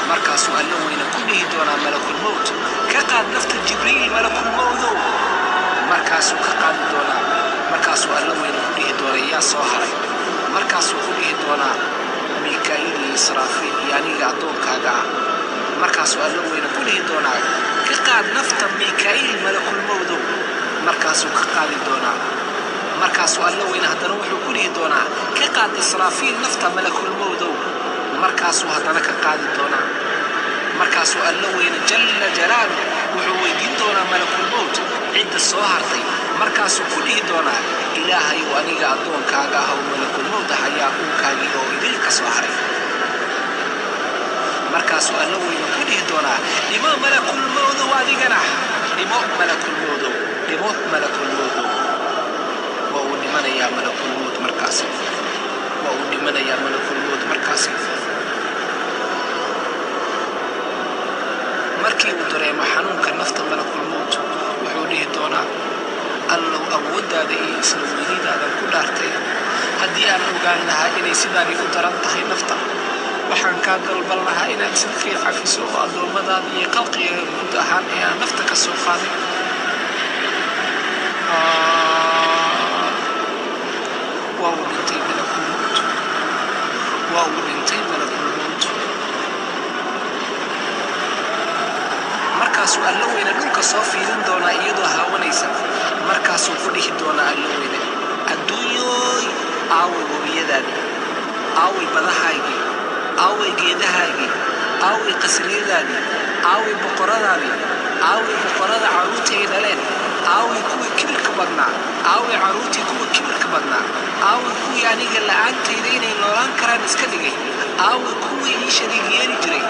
Markaasuu Alla weyne ku dhihi doonaa Malakulmowt: "Ka qaad nafta Jibriil, Malakulmowdow." Markaasuu ka qaadi doonaa. Markaasuu Alla weyne ku dhihi doonaa: "Yaa soo haray?" Markaasuu ku dhihi doonaa: "Mikaa'iil iyo Israafiil iyo aniga addoonkaaga ah." Markaasuu Alla weyne ku dhihi doonaa: "Ka qaad nafta Mikaa'iil, Malakulmowdow." Markaasuu ka qaadi doonaa. Markaasuu Alla weyne haddana wuxuu ku dhihi doonaa: "Ka qaad Israafiil nafta, Malakulmowdow." Markaasuu haddana ka qaadi doonaa. Markaasuu Alla weyne jalla jalaalu wuxuu weydiin doonaa Malakulmowt cidda soo hartay. Markaasuu ku dhihi doonaa: "Ilaahayow, aniga addoonkaaga ah oo Malakulmowt ah ayaa uunkaagii oo idil ka soo haray." Markaasuu Alla weyne ku dhihi doonaa: "Dhimo, Malakulmowdow, adigana dhimo, Malakulmowdow, dhimo, Malakulmowdow." Waa uu dhimanayaa Malakulmowt markaasi. Waa uu dhimanayaa Malakulmowt markaasi. Markii uu dareemo xanuunka nafta Malakulmowt, wuxuu dhihi doonaa: "Allow, awooddaada iyo isla weynidaadan ku dhaartay, haddii aan ogaan lahaa inay sidaani u daran tahay nafta, waxaan kaa dalban lahaa inaad iska cafiso oo addoommadaada iyo khalqiga guud ahaan ee aan nafta ka soo qaaday." Waa uu dhintay Malakulmowt. Waa uu dhintay Malakulmowt. Markaasuu Alla weyne dhulka soo fiirin doonaa iyadoo haawanaysa. Markaasuu ku dhihi doonaa Alla weyne: "Adduunyooy, aaway webiyadaadii? Aaway badahaygii? Aaway geedahaygii? Aaway qasriyadaadii? Aaway boqoradaadii? Aaway boqorada carruurtii ay dhaleen? Aaway kuwii kibirka badnaa? Aaway carruurtii kuwa kibirka badnaa? Aaway kuwii aniga la'aantayda inay noolaan karaan iska dhigay? Aaway kuwii ii shariig yeeli jiray?"